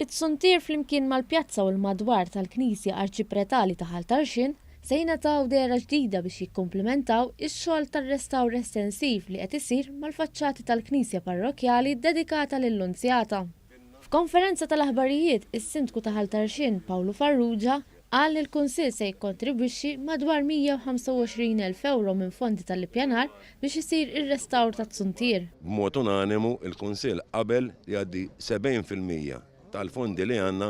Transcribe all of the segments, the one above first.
It-Suntier flimkien mal-pjazza u l-madwar tal-Knisja Arċipretali ta' Ħal Tarxien se jingħataw dehra ġdida biex jikkumplimentaw ix-xogħol tar-restawr estensiv li qed isir mal-faċċati tal-Knisja Parrokkjali ddedikata lil-Lunzjata. F'konferenza tal-aħbarijiet, is-Sindku ta' Ħal Tarxien, Pawlu Farrugia, qal li l-Kunsill se jikkontribwixxi madwar 125 elf ewro minn fondi tal-ippjanar biex isir ir-restawr tat-Suntier. B'mod unanimu l-Kunsill qabel li jgħaddi 70% tal-fondi li għandna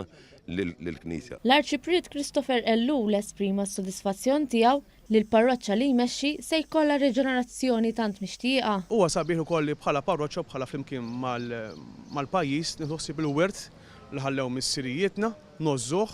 lill-Knisja. L-Arċipriet Christopher Ellul esprima s-sodisfazzjon tiegħu li l-parroċċa li jmexxi se jkollha riġenerazzjoni tant mixtieqa. Huwa sabiħ ukoll li bħala parroċċa u bħala flimkien mal-pajjiż nieħdu ħsieb il-wirt li ħallew missirijietna, ngħożżuh u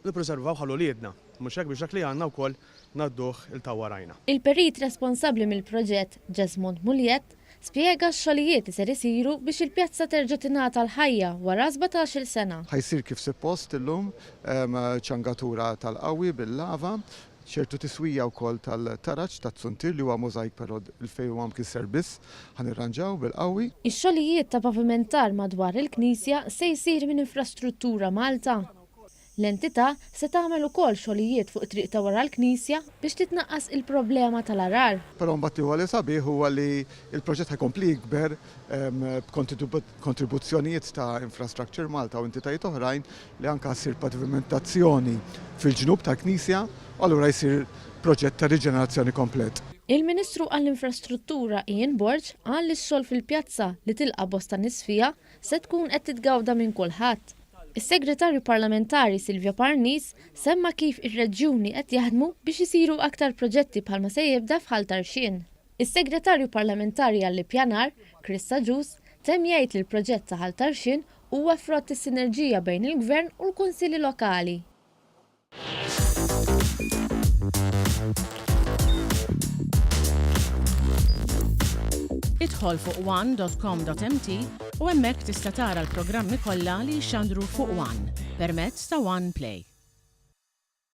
nippreservawh għal uliedna. Mhux hekk biex dak li għandna wkoll ngħadduh 'il ta' warajna. Il-perit responsabbli mill-proġett, Jesmond Mugliett, spjega x-xogħlijiet li ser isiru biex il-pjazza terġa' tingħata l-ħajja wara sbatax-il sena. Ħa jsir kif suppost illum, ċangatura tal-qawwi bil-lava, ċertu tiswija wkoll tal-taraġ tat-zuntier li huwa możajk però fejn huwa mkisser biss ħa nirranġaw bil-qawwi. Ix-xogħlijiet ta' pavimentar madwar il-knisja se jsir minn Infrastruttura Malta. L-entità se tagħmel ukoll xogħlijiet fuq it-triq ta' wara l-knisja biex titnaqqas il-problema tal-għarar. Però mbagħad li huwa li sabiħ huwa li l-proġett ħa jkompli jikber b'kontribuzzjonijiet ta' Infrastructure Malta u entitajiet oħrajn li anke ssir pavimentazzjoni fil-ġnub tal-knisja u allura jsir proġett ta' riġenerazzjoni komplet. Il-Ministru għall-Infrastruttura Ian Borg qal li x-xogħol fil-pjazza li tilqa' bosta nies fiha se tkun qed titgawda minn kulħadd. Is-Segretarju Parlamentari Silvio Parnis semma kif ir-reġjuni qed jaħdmu biex isiru aktar proġetti bħalma se jibda f'Ħal Tarxien. Is-Segretarju Parlamentari għall-Ippjanar, Chris Agius, temm jgħid li l-proġett ta' Ħal Tarxien huwa frott is-sinerġija bejn il-Gvern u l-Kunsilli Lokali. Idħol fuq one.com.mt u hemmhekk tista' tara l-programmi kollha li jixxandru fuq One permezz ta' One Play.